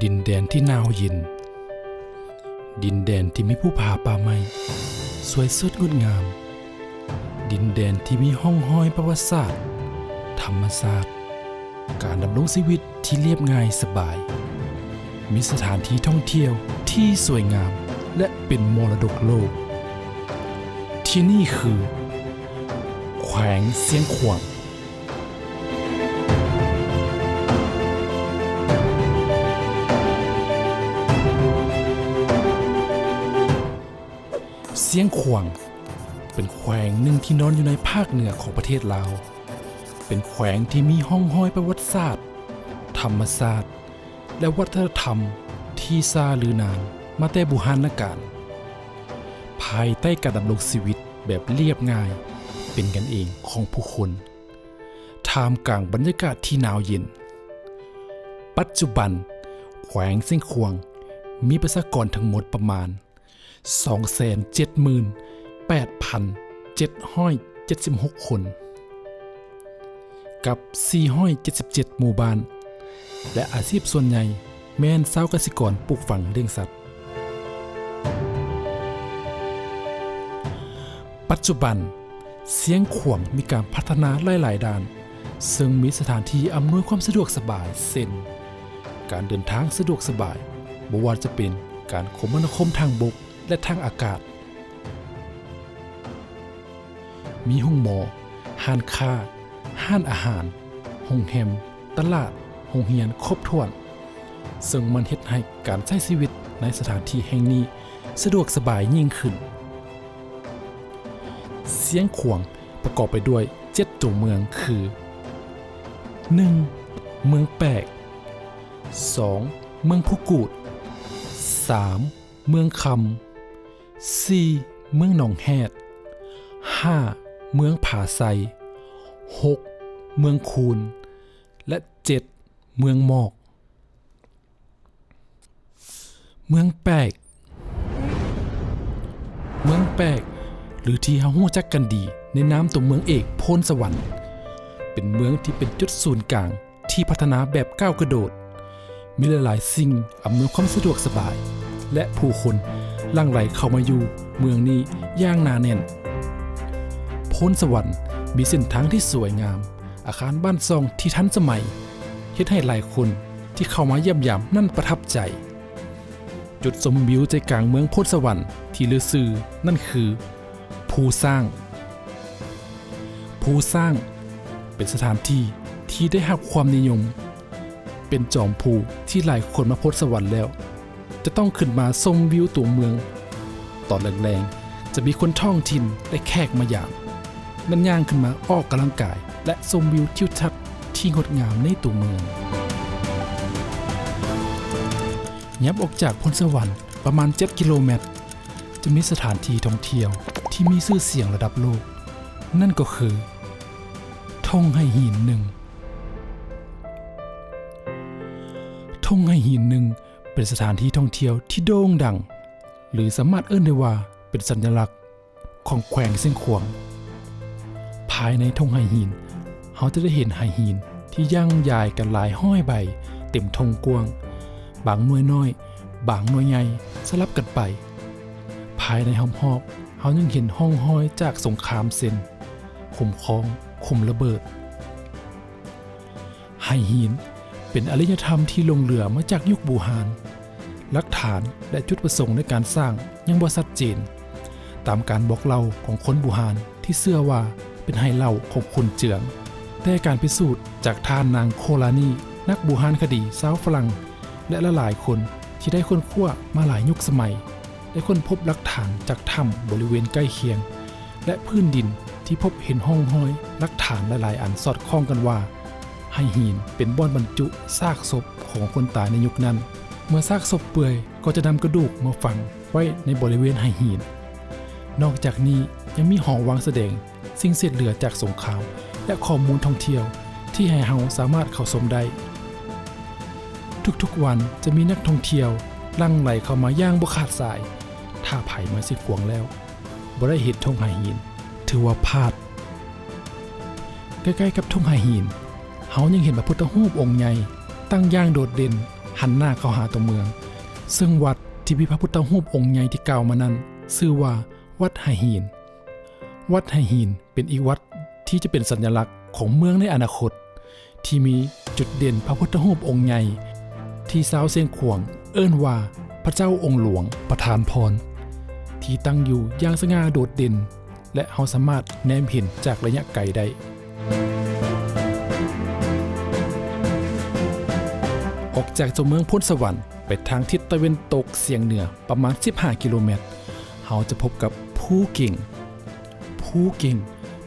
ດິນແດນທີ່ໜາວເຢັນ, ດິນແດນທີ່ມີພູຜາປ່າໄມ້ສວຍສົດງົດງາມ, ດິນແດນທີ່ມີຮ່ອງຮອຍປະຫວັດສາດ, ທຳມະຊາດ, ການດຳລົງຊີວິດທີ່ລຽບງ່າຍສະບາຍ, ມີສະຖານທີ່ທ່ອງທ່ຽວທີ່ສວຍງາມ ແລະ ເປັນມໍລະດົກໂລກ. ທີ່ນີ້ຄືແຂວງຊຽງຂວາງ. ຊຽງຂວາງເປັນແຂວງໜຶ່ງທີ່ນອນຢູ່ໃນພາກເໜືອຂອງປະເທດລາວ, ເປັນແຂວງທີ່ມີຮ່ອງຮອຍປະຫວັດສາດ, ທຳມະຊາດ ແລະ ວັດທະນະທຳທີ່ຊ້າລືນານມາແຕ່ບູຮານນະການ, ພາຍໃຕ້ການດຳລົງຊີວິດແບບລຽບງ່າຍ, ເປັນກັນເອງຂອງຜູ້ຄົນ. ທ່າມກາງບັນຍາກາດທີ່ໜາວເຢັນ. ປັດຈຸບັນ, ແຂວງຊຽງຂວາງມີປະຊາກອນທັງໝົດປະມານສອງແສນເຈັດໝື່ນແປດພັນເຈັດຮ້ອຍເຈັດສິບຫົກຄົນ, ກັບສີ່ຮ້ອຍເຈັດສິບເຈັດໝູ່ບ້ານ, ແລະ ອາຊີບສ່ວນໃຫຍ່ແມ່ນຊາວກະສິກອນປູກຝັງລ້ຽງສັດ. ປັດຈຸບັນ, ຊຽງຂວາງມີການພັດທະນາຫຼາຍໆດ້ານ, ເຊິ່ງມີສະຖານທີ່ອຳນວຍຄວາມສະດວກສະບາຍ ເຊັ່ນ ການເດີນທາງສະດວກສະບາຍ, ບໍ່ວ່າຈະເປັນການຄົມມະນາຄົມທາງບົກ ແລະ ທາງອາກາດ. ມີໂຮງໝໍ, ຮ້ານຄ້າ, ຮ້ານອາຫານ, ໂຮງແຮມ, ຕະຫຼາດ, ໂຮງຮຽນຄົບຖ້ວນ, ເຊິ່ງມັນເຮັດໃຫ້ການໃຊ້ຊີວິດໃນສະຖານທີ່ແຫ່ງນີ້ສະດວກສະບາຍຍິ່ງຂຶ້ນ. ຊຽງຂວາງປະກອບໄປດ້ວຍເຈັດຕົວເມືອງຄື ໜຶ່ງ ເມືອງແປກ, ສອງ ເມືອງພູກູດ, ສາມ ເມືອງຄຳ, ສີ່ ເມືອງໜອງແຮດ, ຫ້າ ເມືອງຜາໄຊ, ຫົກ ເມືອງຄູນ ແລະ ເຈັດ ເມືອງໝອກ. ເມືອງແປກ. ເມືອງແປກ ຫຼື ທີ່ເຮົາຮູ້ຈັກກັນດີໃນນາມຕົວເມືອງເອກໂພນສະຫວັນ ເປັນເມືອງທີ່ເປັນຈຸດສູນກາງ ທີ່ພັດທະນາແບບກ້າວກະໂດດ, ມີຫຼາຍໆສິ່ງອຳນວຍຄວາມສະດວກສະບາຍ ແລະ ຜູ້ຄົນຫຼັ່ງໄຫຼເຂົ້າມາຢູ່ເມືອງນີ້ຢ່າງໜາແໜ້ນ. ໂພນສະຫວັນມີເສັ້ນທາງທີ່ສວຍງາມ, ອາຄານບ້ານຊ່ອງທີ່ທັນສະໄໝ, ເຮັດໃຫ້ຫຼາຍຄົນທີ່ເຂົ້າມາຢ້ຽມຢາມນັ້ນປະທັບໃຈ. ຈຸດຊົມວິວໃຈກາງເມືອງໂພນສະຫວັນທີ່ລືຊື່ນັ້ນຄື ພູຊ້າງ. ພູຊ້າງເປັນສະຖານທີ່ທີ່ໄດ້ຮັບຄວາມນິຍົມ, ເປັນຈອມພູທີ່ຫຼາຍຄົນມາໂພນສະຫວັນແລ້ວ ຈະຕ້ອງຂຶ້ນມາຊົມວິວຕົວເມືອງ. ຕອນແລງໆ ຈະມີຄົນທ້ອງຖິ່ນ ແລະ ແຂກມາຢາມ, ແມ່ນຍ່າງຂຶ້ນມາອອກກຳລັງກາຍ ແລະ ຊົມວິວທິວທັດທີ່ງົດງາມໃນຕົວເມືອງ. ຍັບອອກຈາກໂພນສະຫວັນປະມານເຈັດກິໂລແມັດ, ຈະມີສະຖານທີ່ທ່ອງທ່ຽວທີ່ມີຊື່ສຽງລະດັບໂລກ, ນັ້ນກໍຄື ທົ່ງໄຫຫີນໜຶ່ງ. ທົ່ງໄຫຫີນໜຶ່ງ ເປັນສະຖານທີ່ທ່ອງທ່ຽວທີ່ໂດ່ງດັງ ຫຼື ສາມາດເອີ້ນໄດ້ວ່າເປັນສັນຍະລັກ ຂອງແຂວງຊຽງຂວາງ. ພາຍໃນທົ່ງໄຫຫີນ, ເຮົາຈະໄດ້ເຫັນໄຫຫີນທີ່ຢັ່ງຢາຍກັນຫຼາຍຮ້ອຍໃບເຕັມທົ່ງກວ້າງ, ບາງໜ່ວຍນ້ອຍ, ບາງໜ່ວຍໃຫຍ່ສະຫຼັບກັນໄປ. ພາຍໃນຮອບໆ, ເຮົາຍັງເຫັນຮ່ອງຮອຍຈາກສົງຄາມເຊັ່ນ ຂຸມຄອງ, ຂຸມລະເບີດ. ໄຫຫີນເປັນອາລິຍະທຳທີ່ຫຼົງເຫຼືອມາຈາກຍຸກບູຮານ. ຫຼັກຖານ ແລະ ຈຸດປະສົງໃນການສ້າງຍັງບໍ່ຊັດເຈນ, ຕາມການບອກເລົ່າຂອງຄົນບູຮານທີ່ເຊື່ອວ່າເປັນໄຫເຫຼົ້າຂອງຂຸນເຈືອງ. ແຕ່ການພິສູດຈາກທ່ານນາງໂຄລານີ, ນັກບູຮານຄະດີຊາວຝຣັ່ງ ແລະ ຫຼາຍໆຄົນທີ່ໄດ້ຄົ້ນຄວ້າມາຫຼາຍຍຸກສະໄໝ, ໄດ້ຄົ້ນພົບຫຼັກຖານຈາກຖ້ຳບໍລິເວນໃກ້ຄຽງ ແລະ ພື້ນດິນທີ່ພົບເຫັນຮ່ອງຮອຍຫຼັກຖານຫຼາຍໆອັນສອດຄ່ອງກັນວ່າ ໄຫຫີນເປັນບ່ອນບັນຈຸຊາກສົບຂອງຄົນຕາຍໃນຍຸກນັ້ນ. ເມື່ອຊາກສົບເປື່ອຍກໍຈະນຳກະດູກມາຝັງໄວ້ໃນບໍລິເວນໄຫຫີນ. ນອກຈາກນີ້ຍັງມີຫໍວາງສະແດງ ສິ່ງເສດເຫຼືອຈາກສົງຄາມ ແລະ ຂໍ້ມູນທ່ອງທ່ຽວທີ່ໃຫ້ເຮົາສາມາດເຂົ້າຊົມໄດ້. ທຸກໆວັນຈະມີນັກທ່ອງທ່ຽວຫຼັ່ງໄຫຼເຂົ້າມາຢ່າງບໍ່ຂາດສາຍ. ຖ້າໃຜມາຊຽງຂວາງແລ້ວບໍ່ໄດ້ເຫັນທົ່ງໄຫຫີນ, ຖືວ່າພາດ. ໃກ້ໆກັບທົ່ງໄຫຫີນ, ເຮົາຍັງເຫັນພະພຸດທະຮູບອົງໃຫຍ່ຕັ້ງຢ່າງໂດດເດັ່ນ ຫັນໜ້າເຂົ້າຫາຕົວເມືອງ, ເຊິ່ງວັດທີ່ມີພະພຸດທະຮູບອົງໃຫຍ່ທີ່ກ່າວມານັ້ນ ຊື່ວ່າວັດໄຫຫີນ. ວັດໄຫຫີນເປັນອີກວັດທີ່ຈະເປັນສັນຍະລັກຂອງເມືອງໃນອະນາຄົດ ທີ່ມີຈຸດເດັ່ນພະພຸດທະຮູບອົງໃຫຍ່ ທີ່ຊາວຊຽງຂວາງເອີ້ນວ່າພະເຈົ້າອົງຫຼວງປະທານພອນ ທີ່ຕັ້ງຢູ່ຢ່າງສະຫງ່າໂດດເດັ່ນ ແລະ ເຮົາສາມາດແນມເຫັນຈາກໄລຍະໄກໄດ້. ອອກຈາກຕົວເມືອງໂພນສະຫວັນໄປທາງທິດຕາເວັນຕົກສຽງເໜືອປະມານສິບຫ້າກິໂລແມັດ, ເຮົາຈະພົບກັບພູເກັງ. ພູເກັງ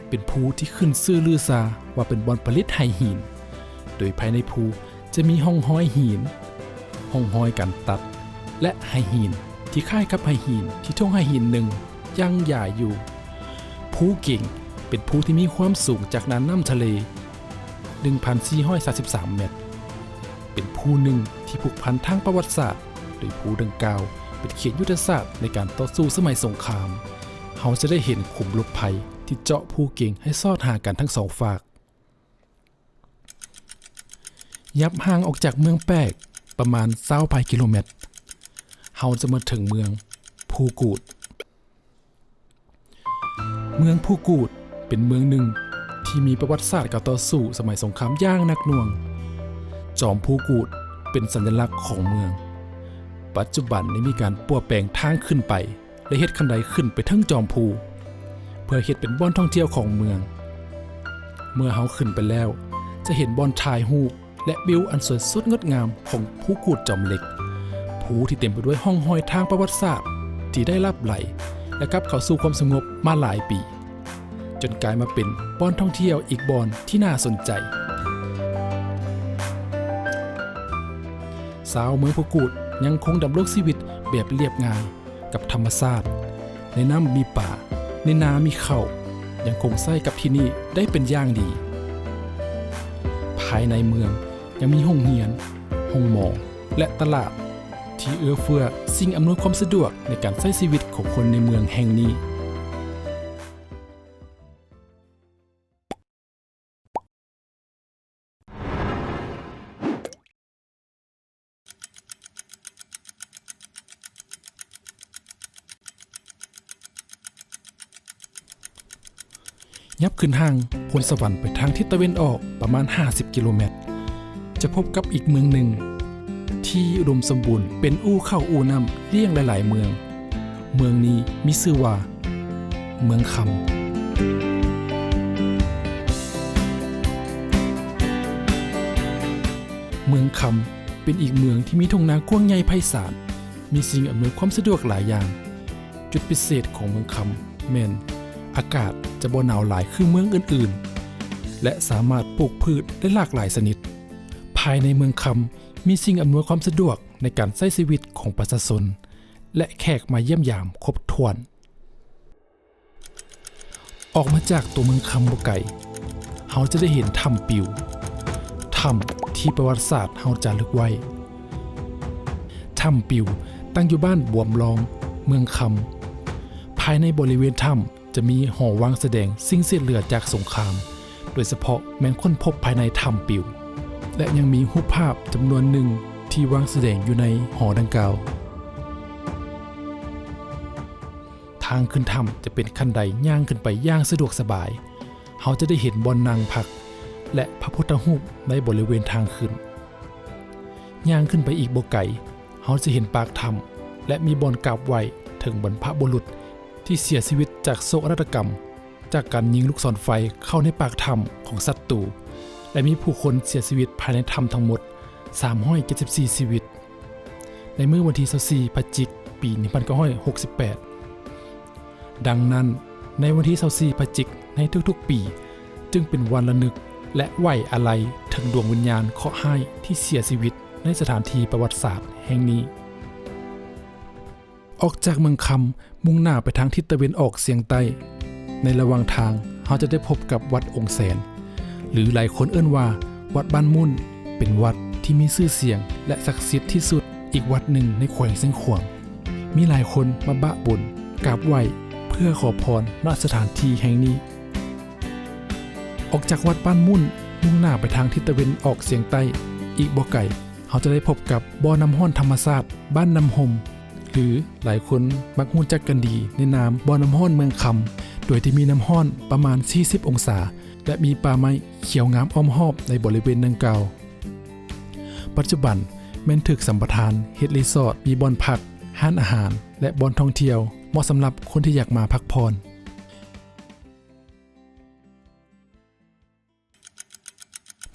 ເປັນພູທີ່ຂຶ້ນຊື່ລືຊາວ່າເປັນບ່ອນຜະລິດໄຫຫີນ, ໂດຍພາຍໃນພູ ຈະມີຮ່ອງຮອຍຫີນ, ຮ່ອງຮອຍການຕັດ ແລະ ໄຫຫີນທີ່ຄ້າຍກັບໄຫຫີນທີ່ທົ່ງໄຫຫີນໜຶ່ງຍັງຢາຍຢູ່. ພູເກັງເປັນພູທີ່ມີຄວາມສູງຈາກໜ້ານ້ຳທະເລ ໜຶ່ງພັນສີ່ຮ້ອຍສາມສິບສາມແມັດ, ເປັນພູໜຶ່ງທີ່ຜູກພັນທາງປະຫວັດສາດ, ໂດຍພູດັ່ງກ່າວເປັນເຂດຍຸດທະສາດໃນການຕໍ່ສູ້ສະໄໝສົງຄາມ. ເຮົາຈະໄດ້ເຫັນຂຸມຫຼົບໄພທີ່ເຈາະພູເກັງໃຫ້ສອດຫາກັນທັງສອງຟາກ. ຍັບຫ່າງອອກຈາກເມືອງແປກປະມານຊາວປາຍກິໂລແມັດ, ເຮົາຈະມາເຖິງເມືອງພູກູດ. ເມືອງພູກູດເປັນເມືອງໜຶ່ງທີ່ມີປະຫວັດສາດການຕໍ່ສູ້ສະໄໝສົງຄາມຢ່າງໜັກໜ່ວງ. ຈອມພູກູດເປັນສັນຍະລັກຂອງເມືອງ. ປັດຈຸບັນໄດ້ມີການປົວແປງທາງຂຶ້ນໄປ ແລະ ເຮັດຄັນໄດຂຶ້ນໄປເທິງຈອມພູ ເພື່ອເຮັດເປັນບ່ອນທ່ອງທ່ຽວຂອງເມືອງ. ເມື່ອເຮົາຂຶ້ນໄປແລ້ວ ຈະເຫັນບ່ອນຖ່າຍຮູບ ແລະ ວິວອັນສວຍສົດງົດງາມຂອງພູກູດຈອມເຫຼັກ, ພູທີ່ເຕັມໄປດ້ວຍຮ່ອງຮອຍທາງປະຫວັດສາດທີ່ໄດ້ລັບໄຫຼ ແລະ ກັບເຂົ້າສູ່ຄວາມສະຫງົບມາຫຼາຍປີ, ຈົນກາຍມາເປັນບ່ອນທ່ອງທ່ຽວອີກບ່ອນທີ່ໜ້າສົນໃຈ. ຊາວເມືອງພູກູດຍັງຄົງດຳລົງຊີວິດແບບລຽບງ່າຍ ກັບທຳມະຊາດ, ໃນນ້ຳມີປາ, ໃນນາມີເຂົ້າ, ຍັງຄົງໃຊ້ກັບທີ່ນີ້ໄດ້ເປັນຢ່າງດີ. ພາຍໃນເມືອງຍັງມີໂຮງຮຽນ, ໂຮງໝໍ ແລະ ຕະຫຼາດ ທີ່ເອື້ອເຟື້ອສິ່ງອຳນວຍຄວາມສະດວກໃນການໃຊ້ຊີວິດຂອງຄົນໃນເມືອງແຫ່ງນີ້. ຍັບຂຶ້ນຫ່າງໂພນສະຫວັນໄປທາງທິດຕາເວັນອອກປະມານຫ້າສິບກິໂລແມັດ, ຈະພົບກັບອີກເມືອງໜຶ່ງທີ່ອຸດົມສົມບູນ ເປັນອູ່ເຂົ້າອູ່ນ້ຳລ້ຽງຫຼາຍໆເມືອງ. ເມືອງນີ້ມີຊື່ວ່າ ເມືອງຄຳ. ເມືອງຄຳເປັນອີກເມືອງທີ່ມີທົ່ງນາກວ້າງໃຫຍ່ໄພສານ, ມີສິ່ງອຳນວຍຄວາມສະດວກຫຼາຍຢ່າງ. ຈຸດພິເສດຂອງເມືອງຄຳແມ່ນອາກາດຈະບໍ່ໜາວຫຼາຍຄືເມືອງອື່ນໆ ແລະ ສາມາດປູກພືດໄດ້ຫຼາກຫຼາຍຊະນິດ. ພາຍໃນເມືອງຄຳມີສິ່ງອຳນວຍຄວາມສະດວກໃນການໃຊ້ຊີວິດຂອງປະຊາຊົນ ແລະ ແຂກມາຢ້ຽມຢາມຄົບຖ້ວນ. ອອກມາຈາກຕົວເມືອງຄຳບໍ່ໄກ, ເຮົາຈະໄດ້ເຫັນຖ້ຳປິວ, ຖ້ຳທີ່ປະຫວັດສາດເຮົາຈາລຶກໄວ້. ຖ້ຳປິວຕັ້ງຢູ່ບ້ານບວມລອງ, ເມືອງຄຳ. ພາຍໃນບໍລິເວນຖ້ຳຈະມີຫໍວາງສະແດງສິ່ງເສດເຫຼືອຈາກສົງຄາມ, ໂດຍສະເພາະແມ່ນຄົ້ນພົບພາຍໃນຖ້ຳປິວ ແລະ ຍັງມີຮູບພາບຈຳນວນໜຶ່ງທີ່ວາງສະແດງຢູ່ໃນຫໍດັ່ງກ່າວ. ທາງຂຶ້ນຖ້ຳຈະເປັນຂັ້ນໄດຍ່າງຂຶ້ນໄປຢ່າງສະດວກສະບາຍ. ເຮົາຈະໄດ້ເຫັນບ່ອນນັ່ງພັກ ແລະ ພະພຸດທະຮູບໃນບໍລິເວນທາງຂຶ້ນ. ຍ່າງຂຶ້ນໄປອີກບໍ່ໄກ, ເຮົາຈະເຫັນປາກຖ້ຳ ແລະ ມີບ່ອນກາບໄຫວ້ເຖິງບັນພະບຸລຸດທີ່ເສຍຊີວິດຈາກໂສກະນາດຕະກຳ ຈາກການຍິງລູກສອນໄຟເຂົ້າໃນປາກຖ້ຳຂອງສັດຕູ ແລະ ມີຜູ້ຄົນເສຍຊີວິດພາຍໃນຖ້ຳທັງໝົດສາມຮ້ອຍເຈັດສິບສີ່ຊີວິດ ໃນມື້ວັນທີຊາວສີ່ ພະຈິກ ປີໜຶ່ງພັນເກົ້າຮ້ອຍຫົກສິບແປດ. ດັ່ງນັ້ນ, ໃນວັນທີຊາວສີ່ ພະຈິກ ໃນທຸກໆປີ ຈຶ່ງເປັນວັນລະນຶກ ແລະ ໄວ້ອາໄລເຖິງດວງວິນຍານເຄາະຮ້າຍທີ່ເສຍຊີວິດໃນສະຖານທີ່ປະຫວັດສາດແຫ່ງນີ້. ອອກຈາກເມືອງຄຳ ມຸ່ງໜ້າໄປທາງທິດຕາເວັນອອກສຽງໃຕ້, ໃນລະຫວ່າງທາງ ເຮົາຈະໄດ້ພົບກັບວັດອົງແສນ ຫຼື ຫຼາຍຄົນເອີ້ນວ່າວັດບ້ານມຸ່ນ, ເປັນວັດທີ່ມີຊື່ສຽງ ແລະ ສັກສິດທີ່ສຸດອີກວັດໜຶ່ງໃນແຂວງຊຽງຂວາງ. ມີຫຼາຍຄົນມາບະບຸນກາບໄຫວ້ເພື່ອຂໍພອນ ນະ ສະຖານທີ່ແຫ່ງນີ້. ອອກຈາກວັດບ້ານມຸ່ນ, ມຸ່ງໜ້າໄປທາງທິດຕາເວັນອອກສຽງໃຕ້ ອີກບໍ່ໄກ, ເຮົາຈະໄດ້ພົບກັບບໍ່ນ້ຳຮ້ອນທຳມະຊາດບ້ານນ້ຳຮົ່ມ ຫຼື ຫຼາຍຄົນມັກຮູ້ຈັກກັນດີໃນນາມບໍ່ນ້ຳຮ້ອນເມືອງຄຳ ໂດຍທີ່ມີນ້ຳຮ້ອນປະມານສີ່ສິບອົງສາ ແລະ ມີປ່າໄມ້ຂຽວງາມອ້ອມຮອບໃນບໍລິເວນດັ່ງກ່າວ. ປັດຈຸບັນແມ່ນຖືກສຳປະທານເຮັດຣີສອດ, ມີບ່ອນພັກ, ຮ້ານອາຫານ ແລະ ບ່ອນທ່ອງທ່ຽວເໝາະສຳລັບຄົນທີ່ຢາກມາພັກຜ່ອນ.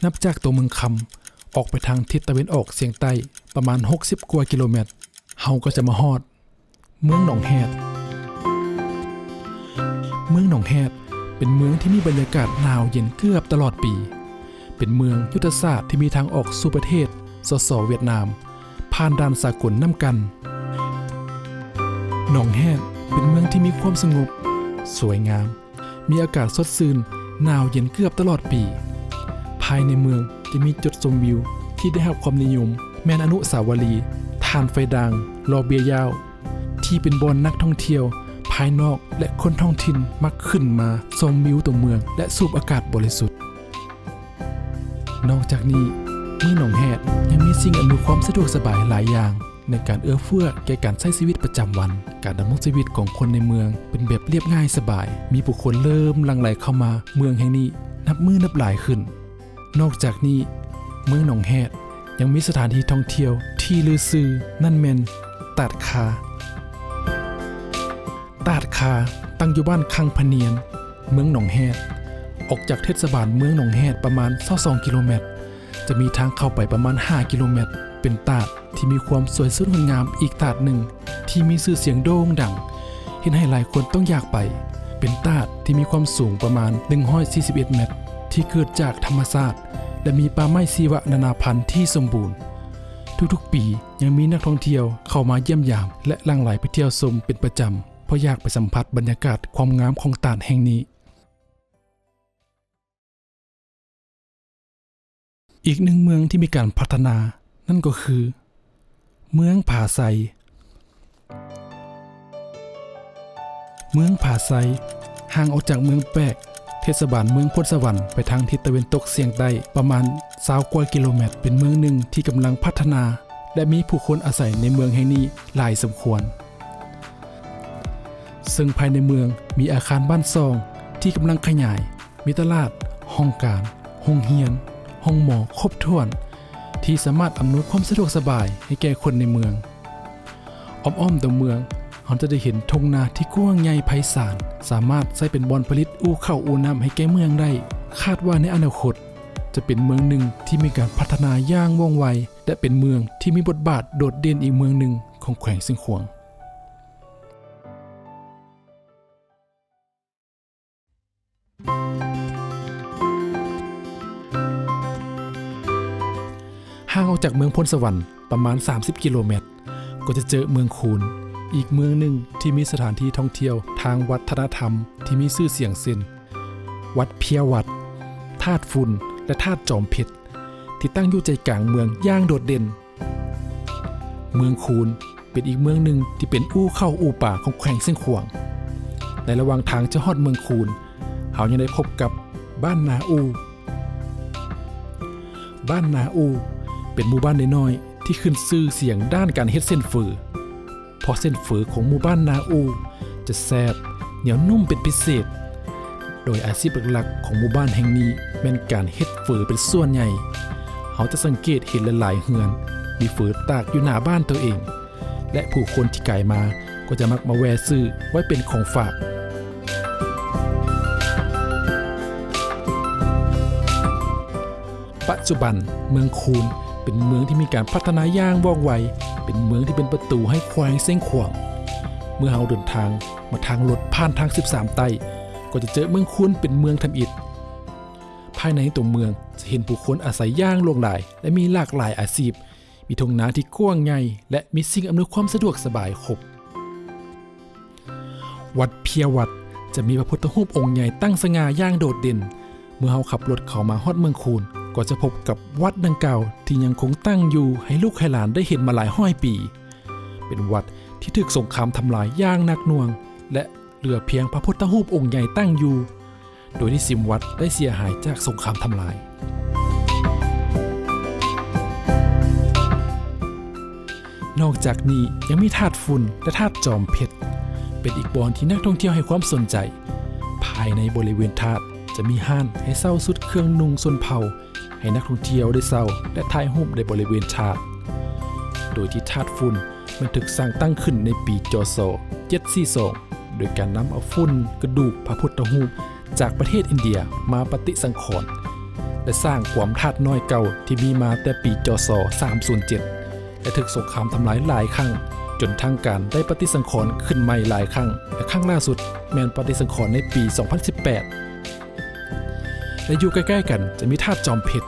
ນັບຈາກຕົວເມືອງຄຳ ອອກໄປທາງທິດຕາເວັນອອກສຽງໃຕ້ປະມານຫົກສິບກວ່າກິໂລແມັດ, ເຮົາກໍຈະມາຮອດເມືອງໜອງແຮດ. ເມືອງໜອງແຮດເປັນເມືອງທີ່ມີບັນຍາກາດໜາວເຢັນເກືອບຕະຫຼອດປີ, ເປັນເມືອງຍຸດທະສາດທີ່ມີທາງອອກສູ່ປະເທດ ສສ ຫວຽດນາມ ຜ່ານດ່ານສາກົນນ້ຳກັ່ນ. ໜອງແຮດເປັນເມືອງທີ່ມີຄວາມສະຫງົບ, ສວຍງາມ, ມີອາກາດສົດຊື່ນ, ໜາວເຢັນເກືອບຕະຫຼອດປີ. ພາຍໃນເມືອງຈະມີຈຸດຊົມວິວທີ່ໄດ້ຮັບຄວາມນິຍົມ ແມ່ນອະນຸສາວະລີຖ່ານໄຟດ່າງ ລໍເບຍຢາວ ທີ່ເປັນບ່ອນນັກທ່ອງທ່ຽວພາຍນອກ ແລະ ຄົນທ້ອງຖິ່ນມັກຂຶ້ນມາຊົມວິວຕົວເມືອງ ແລະ ສູບອາກາດບໍລິສຸດ. ນອກຈາກນີ້, ເມືອງໜອງແຮດຍັງມີສິ່ງອຳນວຍຄວາມສະດວກສະບາຍຫຼາຍຢ່າງ ໃນການເອື້ອເຟື້ອແກ່ການໃຊ້ຊີວິດປະຈຳວັນ, ການດຳລົງຊີວິດຂອງຄົນໃນເມືອງເປັນແບບລຽບງ່າຍສະບາຍ, ມີຜູ້ຄົນເລີ່ມຫຼັ່ງໄຫຼເຂົ້າມາເມືອງແຫ່ງນີ້ນັບມື້ນັບຫຼາຍຂຶ້ນ. ນອກຈາກນີ້, ເມືອງໜອງແຮດຍັງມີສະຖານທີ່ທ່ອງທ່ຽວທີ່ລືຊື່, ນັ້ນແມ່ນຕາດຄາ. ຕາດຄາຕັ້ງຢູ່ບ້ານຄັງພະນຽນ, ເມືອງໜອງແຮດ, ອອກຈາກເທດສະບານເມືອງໜອງແຮດປະມານຊາວສອງກິໂລແມັດ, ຈະມີທາງເຂົ້າໄປປະມານຫ້າກິໂລແມັດ, ເປັນຕາດທີ່ມີຄວາມສວຍສົດງົດງາມອີກຕາດໜຶ່ງທີ່ມີຊື່ສຽງໂດ່ງດັງ, ເຮັດໃຫ້ຫຼາຍຄົນຕ້ອງຢາກໄປ. ເປັນຕາດທີ່ມີຄວາມສູງປະມານໜຶ່ງຮ້ອຍສີ່ສິບເອັດແມັດ, ທີ່ເກີດຈາກທຳມະຊາດ ແລະ ມີປ່າໄມ້ຊີວະນານາພັນທີ່ສົມບູນ. ທຸກໆປີຍັງມີນັກທ່ອງທ່ຽວເຂົ້າມາຢ້ຽມຢາມ ແລະ ຫຼັ່ງໄຫຼໄປທ່ຽວຊົມເປັນປະຈຳ ເພາະຢາກໄປສຳຜັດບັນຍາກາດຄວາມງາມຂອງຕາດແຫ່ງນີ້. ອີກໜຶ່ງເມືອງທີ່ມີການພັດທະນາ ນັ້ນກໍຄື ເມືອງຜາໄຊ. ເມືອງຜາໄຊ ຫ່າງອອກຈາກເມືອງແປກ ເທດສະບານເມືອງໂພນສະຫວັນ ໄປທາງທິດຕາເວັນຕົກສຽງໃຕ້ປະມານຊາວກວ່າກິໂລແມັດ, ເປັນເມືອງໜຶ່ງທີ່ກຳລັງພັດທະນາ ແລະ ມີຜູ້ຄົນອາໄສໃນເມືອງແຫ່ງນີ້ຫຼາຍສົມຄວນ. ເຊິ່ງພາຍໃນເມືອງມີອາຄານບ້ານຊ່ອງທີ່ກຳລັງຂະຫຍາຍ, ມີຕະຫຼາດ, ຫ້ອງການ, ໂຮງຮຽນ, ໂຮງໝໍຄົບຖ້ວນ ທີ່ສາມາດອຳນວຍຄວາມສະດວກສະບາຍໃຫ້ແກ່ຄົນໃນເມືອງ. ອ້ອມໆຕົວເມືອງ, ເຮົາຈະໄດ້ເຫັນທົ່ງນາທີ່ກວ້າງໃຫຍ່ໄພສານ, ສາມາດໃຊ້ເປັນບ່ອນຜະລິດອູ່ເຂົ້າອູ່ນ້ຳໃຫ້ແກ່ເມືອງໄດ້. ຄາດວ່າໃນອະນາຄົດ ຈະເປັນເມືອງໜຶ່ງທີ່ມີການພັດທະນາຢ່າງວ່ອງໄວ ແລະ ເປັນເມືອງທີ່ມີບົດບາດໂດດເດັ່ນອີກເມືອງໜຶ່ງຂອງແຂວງຊຽງຂວາງ. ຫ່າງອອກຈາກເມືອງໂພນສະຫວັນປະມານສາມສິບກິໂລແມັດ ກໍຈະເຈີເມືອງຄູນ, ອີກເມືອງໜຶ່ງທີ່ມີສະຖານທີ່ທ່ອງທ່ຽວທາງວັດທະນະທຳທີ່ມີຊື່ສຽງເຊັ່ນ ວັດເພຍວັດ, ທາດຝຸ່ນ ແລະ ທາດຈອມເພັດ ທີ່ຕັ້ງຢູ່ໃຈກາງເມືອງຢ່າງໂດດເດັ່ນ. ເມືອງຄູນເປັນອີກເມືອງໜຶ່ງທີ່ເປັນອູ່ເຂົ້າອູ່ປາຂອງແຂວງຊຽງຂວາງ. ໃນລະຫວ່າງທາງຈະຮອດເມືອງຄູນ, ເຮົາຍັງໄດ້ພົບກັບບ້ານນາອູ່. ບ້ານນາອູ່ເປັນໝູ່ບ້ານນ້ອຍໆທີ່ຂຶ້ນຊື່ສຽງດ້ານການເຮັດເສັ້ນເຝີ. ເພາະເສັ້ນເຝີຂອງໝູ່ບ້ານນາອູ່ຈະແຊບ, ໜຽວນຸ້ມເປັນພິເສດ. ໂດຍອາຊີບຫຼັກໆຂອງໝູ່ບ້ານແຫ່ງນີ້ແມ່ນການເຮັດເຝີເປັນສ່ວນໃຫຍ່. ເຮົາຈະສັງເກດເຫັນຫຼາຍໆເຮືອນມີເຝີຕາກຢູ່ໜ້າບ້ານໂຕເອງ ແລະ ຜູ້ຄົນທີ່ກາຍມາກໍຈະມັກມາແວ່ຊື້ໄວ້ເປັນຂອງຝາກ. ປັດຈຸບັນເມືອງຄູນເປັນເມືອງທີ່ມີການພັດທະນາຢ່າງວ່ອງໄວ, ເປັນເມືອງທີ່ເປັນປະຕູໃຫ້ແຂວງຊຽງຂວາງ. ເມື່ອເຮົາເດີນທາງມາທາງລົດຜ່ານທາງສິບສາມໃຕ້ ກໍຈະເຈີເມືອງຄູນເປັນເມືອງທຳອິດ. ພາຍໃນຕົວເມືອງຈະເຫັນຜູ້ຄົນອາໄສຢ່າງຫຼວງຫຼາຍ ແລະ ມີຫຼາກຫຼາຍອາຊີບ, ມີທົ່ງນາທີ່ກວ້າງໃຫຍ່ ແລະ ມີສິ່ງອຳນວຍຄວາມສະດວກສະບາຍຄົບ. ວັດເພຍວັດຈະມີພະພຸດທະຮູບອົງໃຫຍ່ຕັ້ງສະຫງ່າຢ່າງໂດດເດັ່ນ. ເມື່ອເຮົາຂັບລົດເຂົ້າມາຮອດເມືອງຄູນ ກໍຈະພົບກັບວັດດັ່ງກ່າວທີ່ຍັງຄົງຕັ້ງຢູ່ໃຫ້ລູກໃຫ້ຫຼານໄດ້ເຫັນມາຫຼາຍຮ້ອຍປີ. ເປັນວັດທີ່ຖືກສົງຄາມທຳລາຍຢ່າງໜັກໜ່ວງ ແລະ ເຫຼືອພຽງພະພຸດທະຮູບອົງໃຫຍ່ຕັ້ງຢູ່. ໂດຍທີ່ສິມວັດໄດ້ເສຍຫາຍຈາກສົງຄາມທຳລາຍ. ນອກຈາກນີ້ຍັງມີທາດຝຸ່ນ ແລະ ທາດຈອມເພັດ ເປັນອີກບ່ອນທີ່ນັກທ່ອງທ່ຽວໃຫ້ຄວາມສົນໃຈ. ພາຍໃນບໍລິເວນທາດຈະມີຮ້ານໃຫ້ເຊົ່າຊຸດເຄື່ອງນຸ່ງຊົນເຜົ່າ ໃຫ້ນັກທ່ອງທ່ຽວໄດ້ເຊົ່າ ແລະ ຖ່າຍຮູບໃນບໍລິເວນທາດ. ໂດຍທີ່ທາດຝຸ່ນແມ່ນຖືກສ້າງຕັ້ງຂຶ້ນໃນປີ ຈສ ເຈັດສີ່ສອງ ໂດຍການນຳເອົາຝຸ່ນກະດູກພະພຸດທະຮູບຈາກປະເທດອິນເດຍມາປະຕິສັງຂອນ ແລະ ສ້າງກວມທາດນ້ອຍເກົ່າທີ່ມີມາແຕ່ປີ ຈສ ສາມສູນເຈັດ ແລະ ຖືກສົງຄາມທຳລາຍຫຼາຍຄັ້ງ ຈົນທາງການໄດ້ປະຕິສັງຂອນຂຶ້ນໃໝ່ຫຼາຍຄັ້ງ ແລະ ຄັ້ງລ່າສຸດແມ່ນປະຕິສັງຂອນໃນປີ ສອງພັນສິບແປດ. ແລະ ຢູ່ໃກ້ໆກັນຈະມີທາດຈອມເພັດ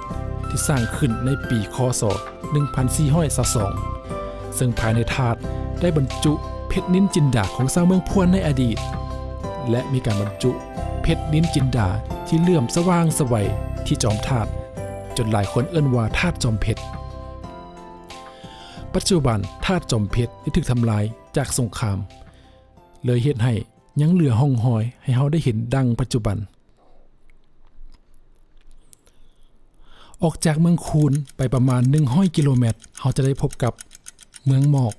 ທີ່ສ້າງຂຶ້ນໃນປີ ຄ.ສ. ໜຶ່ງພັນສີ່ຮ້ອຍຊາວສອງ ເຊິ່ງພາຍໃນທາດໄດ້ບັນຈຸເພັດນິນຈິນດາຂອງຊາວເມືອງພວນໃນອະດີດ ແລະ ມີການບັນຈຸເພັດນິນຈິນດາທີ່ເຫຼື້ອມສະຫວ່າງໄສວທີ່ຈອມທາດ ຈົນຫຼາຍຄົນເອີ້ນວ່າທາດຈອມເພັດ. ປັດຈຸບັນທາດຈອມເພັດໄດ້ຖືກທຳລາຍຈາກສົງຄາມ ເລີຍເຮັດໃຫ້ຍັງເຫຼືອຮ່ອງຮອຍໃຫ້ເຮົາໄດ້ເຫັນດັ່ງປັດຈຸບັນ. ອອກຈາກເມືອງຄູນໄປປະມານໜຶ່ງຮ້ອຍກິໂລແມັດ ເຮົາຈະໄດ້ພົບກັບເມືອງໝອກ.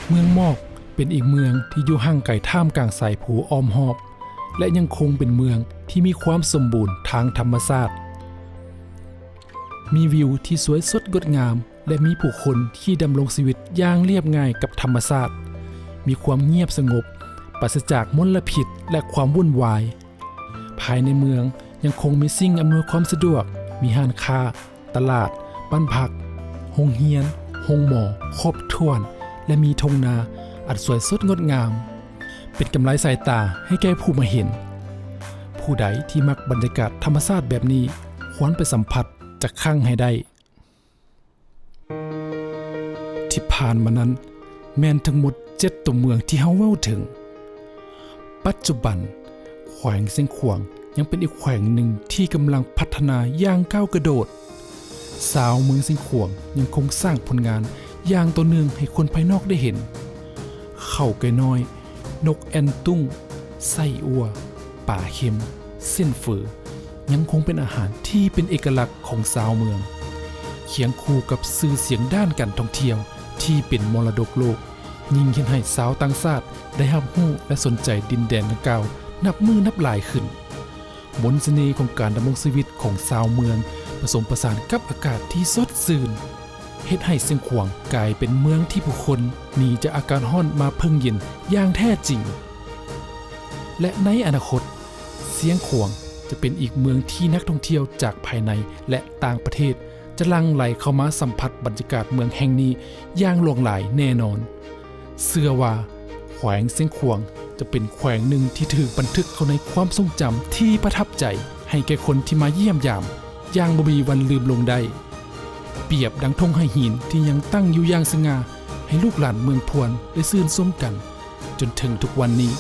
ເມືອງໝອກເປັນອີກເມືອງທີ່ຢູ່ຫ່າງໄກທ່າມກາງສາຍພູອ້ອມຮອບ ແລະ ຍັງຄົງເປັນເມືອງທີ່ມີຄວາມສົມບູນທາງທຳມະຊາດ, ມີວິວທີ່ສວຍສົດງົດງາມ ແລະ ມີຜູ້ຄົນທີ່ດຳລົງຊີວິດຢ່າງລຽບງ່າຍກັບທຳມະຊາດ, ມີຄວາມງຽບສະຫງົບ, ປາສະຈາກມົນລະພິດ ແລະ ຄວາມວຸ່ນວາຍ. ພາຍໃນເມືອງຍັງຄົງມີສິ່ງອຳນວຍຄວາມສະດວກ, ມີຮ້ານຄ້າ, ຕະຫຼາດ, ບ້ານພັກ, ໂຮງຮຽນ, ໂຮງໝໍຄົບຖ້ວນ ແລະ ມີທົ່ງນາອັນສວຍສົດງົດງາມ, ເປັນກຳໄລສາຍຕາໃຫ້ແກ່ຜູ້ມາເຫັນ. ຜູ້ໃດທີ່ມັກບັນຍາກາດທຳມະຊາດແບບນີ້ ຄວນໄປສຳຜັດຈັກຄັ້ງໃຫ້ໄດ້. ທີ່ຜ່ານມານັ້ນແມ່ນທັງໝົດເຈັດຕົວເມືອງທີ່ເຮົາເວົ້າເຖິງ. ປັດຈຸບັນ ແຂວງຊຽງຂວາງຍັງເປັນອີກແຂວງໜຶ່ງທີ່ກຳລັງພັດທະນາຢ່າງກ້າວກະໂດດ. ຊາວເມືອງຊຽງຂວາງຍັງຄົງສ້າງຜົນງານຢ່າງຕໍ່ເນື່ອງໃຫ້ຄົນພາຍນອກໄດ້ເຫັນ. ເຂົ້າໄກ່ນ້ອຍ, ນົກແອ່ນຕຸ້ງ, ໄສ້ອົ່ວ, ປາເຄັມ, ເສັ້ນເຝີ ຍັງຄົງເປັນອາຫານທີ່ເປັນເອກະລັກຂອງຊາວເມືອງ, ຄຽງຄູ່ກັບຊື່ສຽງດ້ານການທ່ອງທ່ຽວທີ່ເປັນມໍລະດົກໂລກ, ຍິ່ງເຮັດໃຫ້ຊາວຕ່າງຊາດໄດ້ຮັບຮູ້ ແລະ ສົນໃຈດິນແດນດັ່ງກ່າວນັບມື້ນັບຫຼາຍຂຶ້ນ. ມົນສະເໜ່ຂອງການດຳລົງຊີວິດຂອງຊາວເມືອງ ປະສົມປະສານກັບອາກາດທີ່ສົດຊື່ນ ເຮັດໃຫ້ຊຽງຂວາງກາຍເປັນເມືອງທີ່ຜູ້ຄົນໜີຈາກອາກາດຮ້ອນມາເພິ່ງເຢັນຢ່າງແທ້ຈິງ. ແລະ ໃນອະນາຄົດ, ຊຽງຂວາງຈະເປັນອີກເມືອງທີ່ນັກທ່ອງທ່ຽວຈາກພາຍໃນ ແລະ ຕ່າງປະເທດຈະຫຼັ່ງໄຫຼເຂົ້າມາສຳຜັດບັນຍາກາດເມືອງແຫ່ງນີ້ຢ່າງຫຼວງຫຼາຍແນ່ນອນ. ເຊື່ອວ່າແຂວງຊຽງຂວາງຈະເປັນແຂວງໜຶ່ງທີ່ຖືກບັນທຶກເຂົ້າໃນຄວາມຊົງຈຳທີ່ປະທັບໃຈໃຫ້ແກ່ຄົນທີ່ມາຢ້ຽມຢາມຢ່າງບໍ່ມີວັນລືມລົງໄດ້. ປຽບດັ່ງທົ່ງໄຫຫີນທີ່ຍັງຕັ້ງຢູ່ຢ່າງສະຫງ່າໃຫ້ລູກຫຼານເມືອງພວນໄດ້ຊື່ນຊົມກັນຈົນເຖິງທຸກວັນນີ້.